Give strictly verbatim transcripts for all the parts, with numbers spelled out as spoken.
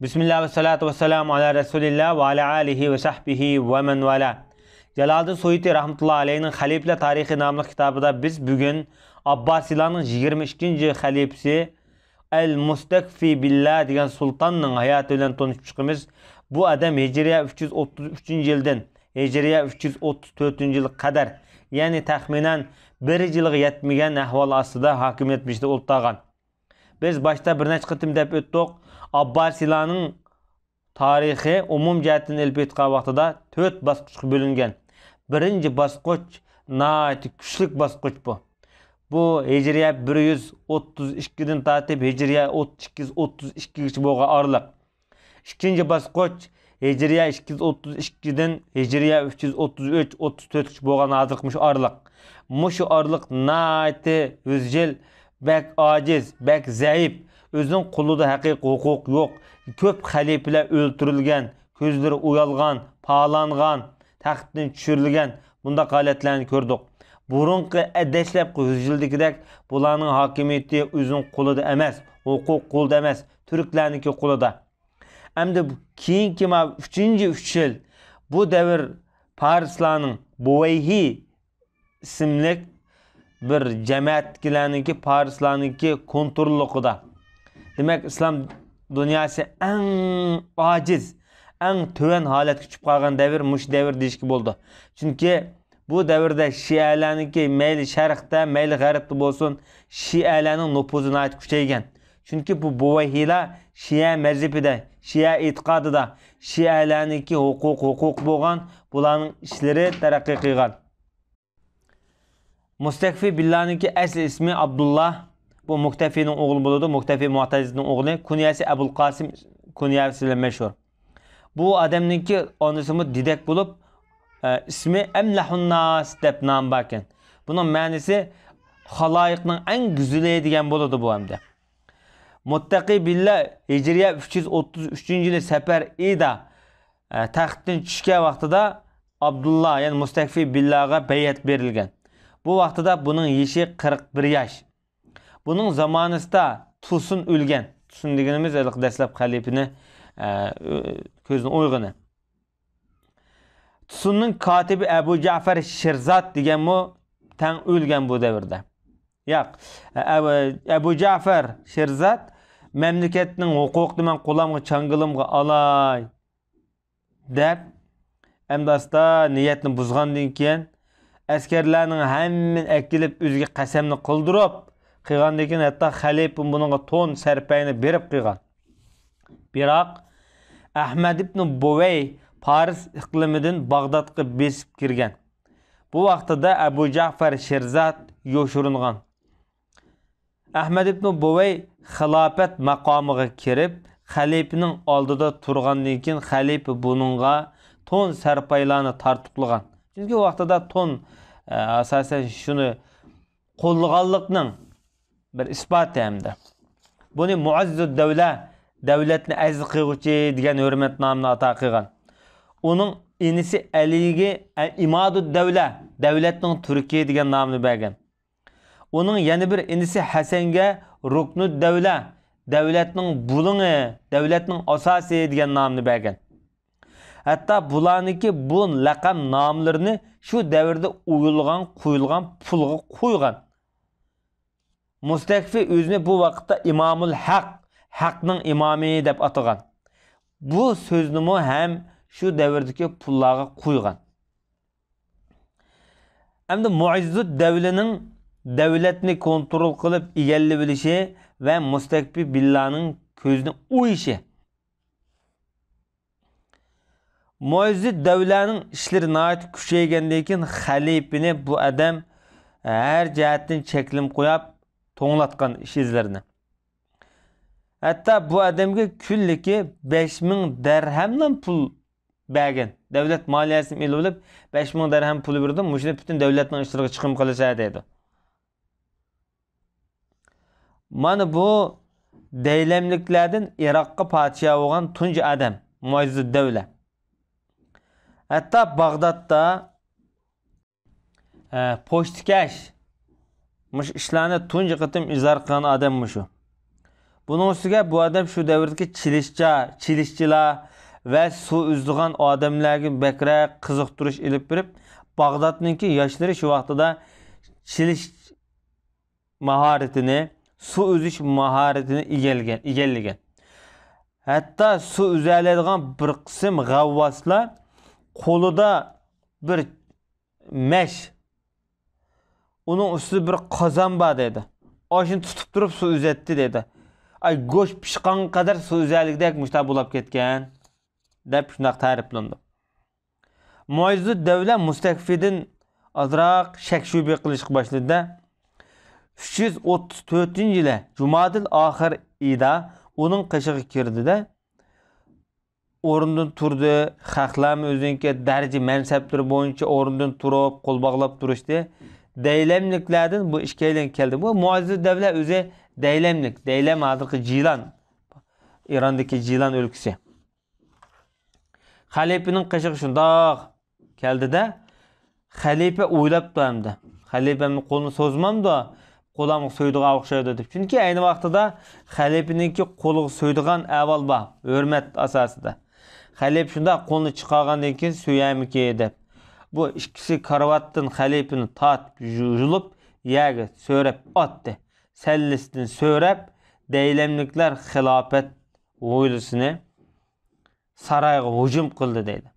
بىسمىللا ۋەسسالاتۇ ۋەسسالامۇ ئالا رەسۇلىللا ۋە ئالا ئالىھى ۋە سەھبىھى ۋە مەن ۋالا. جالالىدىن سۇيۇتى رەھمەتۇللا ئەلەيھىنىڭ خەلىپىلەر تارىخى ناملىق كىتابىدا بىز بۈگۈن ئابباسىيلارنىڭ يىگىرمە ئىككىنچى خەلىپىسى ئەل مۇستەكفى بىللا دېگەن سۇلتاننىڭ ھاياتى بىلەن تونۇشۇپ چىقىمىز. بۇ ئادەم ھىجرىيە ئۈچ يۈز ئوتتۇز ئۈچىنچى يىلدىن ھىجرىيە ئۈچ يۈز ئوتتۇز تۆتىنچى يىلغا قەدەر، يەنى تەخمىنەن بىر يىلغا يەتمىگەن ئەھۋال ئاستىدا ھاكىمىيەت بېشىدا ئولتۇرغان. بىز باشتا بىر نەچچە قېتىم دەپ ئۆتتۇق. ئابباسىيلارنىڭ تارىخى ئومۇم جەھەتتىن ئېلىپ ئېيتقان ۋاقتىدا تۆت باسقۇچقا بۆلۈنگەن. بىرىنچى باسقۇچ ناھايىتى كۈچلۈك باسقۇچ بۇ. بۇ ھىجرىيە بىر يۈز ئوتتۇز ئىككىدىن تارتىپ ھىجرىيە ئىككى يۈز ئوتتۇز ئىككىگىچە بولغان ئارىلىق. ئىككىنچى باسقۇچ ھىجرىيە ئىككى يۈز ئوتتۇز ئىككىدىن ھىجرىيە ئۈچ يۈز ئوتتۇز ئۈچ، ئوتتۇز تۆتكىچە بولغان ھازىرقى مۇشۇ ئارىلىق. مۇشۇ ئارىلىق ناھايىتى ھۆزجىل، بەك ئاجىز، بەك زەئىپ، ئۆزىنىڭ قولىدا ھەقىقىي ھوقۇق يوق، كۆپ خەلىپىلەر ئۆلتۈرۈلگەن، كۆزلىرى ئۇيالغان، پالانغان، تەختتىن چۈشۈرۈلگەن بۇنداق ھالەتلەرنى كۆردۇق. بۇرۇنقى دەسلەپكى ھۆزجىلدىكىدەك بۇلارنىڭ ھاكىمىيىتى ئۆزىنىڭ قولىدا ئەمەس، ھوقۇق قولىدا ئەمەس، تۈركلەرنىڭكى قولىدا. ئەمدى بۇ كېيىنكى مانا ئۈچىنچى ئۈچ يىل بۇ دەۋر پارسلارنىڭ بوۋەيھى ئىسىملىك بىر جەمەتتىكىلەرنىڭكى، پارسلارنىڭكى كونتروللۇقىدا. دېمەك، ئىسلام دۇنياسى ئەڭ ئاجىز، ئەڭ تۆۋەن ھالەتكە چۈشۈپ قالغان دەۋر مۇشۇ دەۋر دېيىشكە بولىدۇ. چۈنكى بۇ دەۋردە شىئەلەرنىڭكى مەيلى شەرقتە، مەيلى غەربتە بولسۇن، شىئەلەرنىڭ نوپۇزى ناھايىتى كۈچەيگەن. چۈنكى بۇ بوۋەيھىلار شىئە مەزھىپىدە، شىئە ئېتىقادىدا، شىئەلەرنىڭكى ھوقۇق، ھوقۇقى بولغان، بۇلارنىڭ ئىشلىرى تەرەققىي قىلغان. مۇستەكفى بىللانىڭكى ئەسلى ئىسمى ئابدۇللا. بۇ مۇكتەفىنىڭ ئوغلى بولىدۇ، مۇكتەفى مۇئتەزىدنىڭ ئوغلى. كۇنيەسى ئەبۇل قاسىم كۇنيەسى بىلەن مەشھۇر. بۇ ئادەمنىڭكى ئانىسىمۇ دېدەك بولۇپ، ئە، ئىسمى ئەملەھۇنناس دەپ نامى باركەن. بۇنىڭ مەنىسى خالايىقنىڭ ئەڭ گۈزىلى دېگەن بولىدۇ بۇ ئەمدى. مۇتتەقى بىللا ھىجرىيە ئۈچ يۈز ئوتتۇز ئۈچىنچى يىلى سەپەر ئېيىدا، ئە، تەختتىن چۈشكەن ۋاقتىدا ئابدۇللا، يەنى مۇستەكفى بىللاغا بەيئەت بېرىلگەن. بۇ ۋاقتىدا بۇنىڭ يېشى قىرىق بىر ياش. بۇنىڭ زامانىسىدا تۇسۇن ئۆلگەن. تۇسۇن دېگىنىمىز ھېلىقى دەسلەپ خەلىپىنى، ئە، ئۆ-، كۆزدىن ئويغىنى. تۇسۇننىڭ كاتىپى ئەبۇ جەفەر شىرزات دېگەنمۇ تەڭ ئۆلگەن بۇ دەۋردە. ياق، ئەبۇ، ئەبۇ جەفەر شىرزات مەملىكەتنىڭ ھوقۇقىنى مەن قولامغا، چاڭگىلىمغا ئالاي دەپ، ئەمدى ئاستا نىيەتنى بۇزغاندىن كېيىن، ئەسكەرلەرنىڭ ھەممىنى ئەكېلىپ، ئۆزىگە قەسەمنى قىلدۇرۇپ قىلغاندىن كېيىن، ھەتتا خەلىپە بۇنىڭغا تون سەرپەينى بېرىپ قىلغان. بىراق، ئەھمەد ئىبنى بوۋەي پارس ئىقلىمىدىن باغدادقا بېسىپ كىرگەن. بۇ ۋاقتىدا ئەبۇ جەفەر شىرزات يوشۇرۇنغان. ئەھمەد ئىبنى بوۋەي خىلاپەت ماقامىغا كىرىپ، خەلىپىنىڭ ئالدىدا تۇرغاندىن كېيىن، خەلىپە بۇنىڭغا تون سەرپايلارنى تارتۇقلىغان. چۈنكى ئۇ ۋاقتىدا تون، ئە، ئاساسەن شۇنى قوللىغانلىقنىڭ بىر ئىسپاتى ھەمدە. بۇنى مۇئەززۇد دەۋلە، دەۋلەتنى ئەزىز قىلغۇچى دېگەن ھۆرمەت نامىنى ئاتا قىلغان. ئۇنىڭ ئىنىسى ئەلىگە ئە-، ئىمادۇد دەۋلە، دەۋلەتنىڭ تۈركى دېگەن نامنى بەرگەن. ئۇنىڭ يەنە بىر ئىنىسى ھەسەنگە رۇكنۇد دەۋلە، دەۋلەتنىڭ بۇلۇڭى، دەۋلەتنىڭ ئاساسى دېگەن نامنى بەرگەن. ھەتتا بۇلارنىڭكى بۇ لەقەم ناملىرىنى شۇ دەۋردە ئويۇلغان، قويۇلغان پۇلغا قويغان. مۇستەكفى ئۆزىنى بۇ ۋاقىتتا ئىمامۇل ھەق، ھەقنىڭ ئىمامى دەپ ئاتىغان. بۇ سۆزنىمۇ ھەم شۇ دەۋردىكى پۇللارغا قويغان. ئەمدى مۇئىززۇد دەۋلىنىڭ دەۋلەتنى كونترول قىلىپ ئىگىلىۋېلىشى ۋە مۇستەكفى بىللانىڭ كۆزىنى ئويۇشى. مۇئىززۇد دەۋلەنىڭ ئىشلىرى ناھايىتى كۈچەيگەندىن كېيىن، خەلىپىنى بۇ ئادەم ھەر جەھەتتىن چەكلىمە قويۇپ، توڭلاتقان ئىش ئىزلىرىنى. ھەتتا بۇ ئادەمگە كۈنلۈكى بەش مىڭ دەرھەمدىن پۇل بەرگەن. دەۋلەت مالىيەسىنى ئېلىۋېلىپ، بەش مىڭ دەرھەم پۇل بېرىدۇ، مۇشۇنى پۈتۈن دەۋلەتنىڭ ئىشلىرىغا چىقىم قىلىسەن دەيدۇ. مانا بۇ دەيلەملىكلەردىن ئىراققا پادىشاھ بولغان تۇنجى ئادەم مۇئىززۇددەۋلە. ھەتتا باغدادتا، ئە، پوچتىكەش مۇشۇ ئىشلارنى تۇنجى قېتىم ئىزھار قىلغان ئادەم مۇشۇ. بۇنىڭ ئۈستىگە بۇ ئادەم شۇ دەۋردىكى چىلىشچا، چىلىشچىلار ۋە سۇ ئۈزىدىغان ئادەملەرگە بەكرەك قىزىقتۇرۇش ئېلىپ بېرىپ، باغدادنىڭكى ياشلىرى شۇ ۋاقتىدا چىلىش ماھارىتىنى، سۇ ئۈزۈش ماھارىتىنى ئىگىلىگەن، ئىگىلىگەن. ھەتتا سۇ ئۈزەلەيدىغان بىر قىسىم غەۋۋاسلار قولىدا بىر مەش، ئۇنىڭ ئۈستىدە بىر قازان بار دەيدۇ. ئاشۇنى تۇتۇپ تۇرۇپ سۇ ئۈزەتتى دەيدۇ. ئاي، گۆش پىشقانغا قەدەر سۇ ئۈزەلىگۈدەك مۇشۇنداق بولاپ كەتكەن، دەپ شۇنداق تەرىپلىنىدۇ. مۇئىززۇددەۋلە مۇستەكفىدىن ئازراق شەك-شۈبھە قىلىشقا باشلىدى-دە، ئۈچ يۈز ئوتتۇز تۆتىنچى يىلى جۇمادىل ئاخىر ئېيىدا ئۇنىڭ قېشىغا كىردى-دە، ئورنىدىن تۇردى. خەقلەرمۇ ئۆزىنىڭكى دەرىجە مەنسەپلىرى بويىچە ئورنىدىن تۇرۇپ، قول باغلاپ تۇرۇشتى. دەيلەملىكلەردىن بۇ ئىككىيلەن كەلدى. بۇ مۇئىززۇددەۋلە ئۆزى دەيلەملىك. دەيلەم ھازىرقى جىلان، ئىراندىكى جىلان ئۆلكىسى. خەلىپىنىڭ قېشىغا شۇنداق كەلدى-دە، خەلىپە ئويلاپتۇ ئەمدى. خەلىپە ئەمدى قولىنى سوزمامدۇ؟ قولامغا سۆيىدىغان ئوخشايدۇ دەپ. چۈنكى ئەينى ۋاقتىدا خەلىپىنىڭكى قولىغا سۆيىدىغان ئەھۋال بار، ھۆرمەت ئاساسىدا. خەلىپە شۇنداق قولىنى چىقارغاندىن كېيىن سۆيەرمىكى دەپ. بۇ ئىككىسى كارىۋاتتىن خەلىپىنى تارتىپ يۇ-، يۇلۇپ يەرگە سۆرەپ ئاتتى. سەللىسىدىن سۆرەپ دەيلەملىكلەر خىلاپەت ھويلىسىنى سارايغا ھۇجۇم قىلدى دەيدۇ.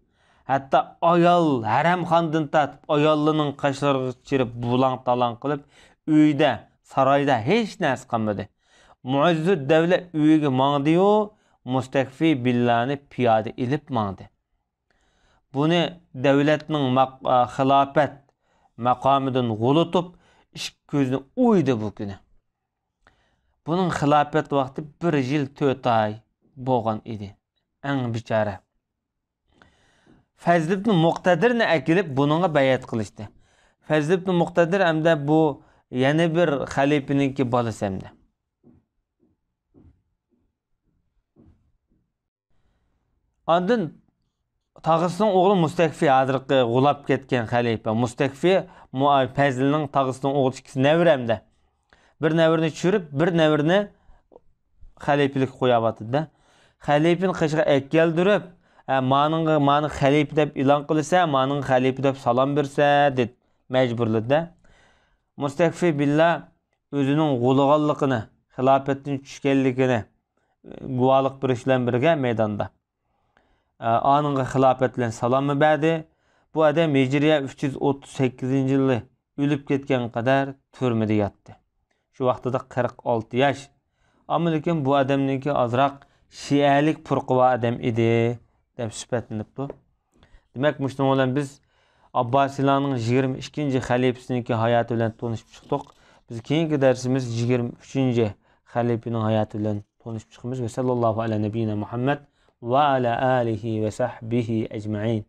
ھەتتا ئايال، ھەرەمخانىدىن تارتىپ ئاياللىرىنىڭ قاشلىرىغا چىرىپ بۇلاڭ-تالاڭ قىلىپ، ئۆيدە، سارايدا ھېچ نەرسە قالمىدى. مۇئىززۇددەۋلە ئۆيىگە ماڭدى-يۇ، مۇستەكفى بىللانى پىيادە ئېلىپ ماڭدى. بۇنى دەۋلەتنىڭ ماق-، خىلاپەت ماقامىدىن غۇلىتىپ، ئىككى كۆزىنى ئويدى بۇ كۈنى. بۇنىڭ خىلاپەت ۋاقتى بىر يىل تۆت ئاي بولغان ئىدى. ئەڭ بىچارە. فەزل ئىبن مۇقتەدىرنى ئەكېلىپ، بۇنىڭغا بەيئەت قىلىشتى. فەزل ئىبن مۇقتەدىر ئەمدى بۇ يەنە بىر خەلىپىنىڭكى بالىسى ئەمدى. ئاندىن تاغىسىنىڭ ئوغلى مۇستەكفى، ھازىرقى غۇلاپ كەتكەن خەلىپە. مۇستەكفى، مۇ-، پەزلىنىڭ تاغىسىنىڭ ئوغلى ئىككىسى نەۋرە ئەمدى. بىر نەۋرىنى چۈشۈرۈپ، بىر نەۋرىنى خەلىپىلىككە قوياۋاتىدۇ-دە. خەلىپىنى قېشىغا ئەكەلدۈرۈپ، «ھە، مانىڭغا، مانى خەلىپە دەپ ئېلان قىلىسە، مانىڭغا خەلىپە دەپ سالام بېرىسە» دەپ مەجبۇرلىدى-دە. مۇستەكفى بىللا ئۆزىنىڭ غۇلىغانلىقىنى، خىلاپەتتىن چۈشكەنلىكىنى گۇۋاھلىق بېرىش بىلەن بىرگە مەيداندا، ئە، ئانىڭغا خىلاپەت بىلەن سالاممۇ بەردى. بۇ ئادەم ھىجرىيە ئۈچ يۈز ئوتتۇز سەككىزىنچى يىلى ئۆلۈپ كەتكەنگە قەدەر تۈرمىدە ياتتى. شۇ ۋاقتىدا قىرىق ئالتە ياش. ئەمما لېكىن بۇ ئادەمنىڭكى ئازراق شىئەلىك پۇرقى بار ئادەم ئىدى، دەپ سۈپەتلىنىپتۇ. دېمەك، مۇشۇنىڭ بىلەن بىز ئابباسىيلارنىڭ يىگىرمە ئىككىنچى خەلىپىسىنىڭكى ھاياتى بىلەن تونۇشۇپ چىقتۇق. بىز كېيىنكى دەرسىمىز يىگىرمە ئۈچىنچى خەلىپىنىڭ ھاياتى بىلەن تونۇشۇپ چىقىمىز. ۋە ساللاللاھۇ ئەلا نەبىييىنا مۇھەممەد ۋە ئەلا ئالىھى ۋە سەھبىھى ئەجمەئىن.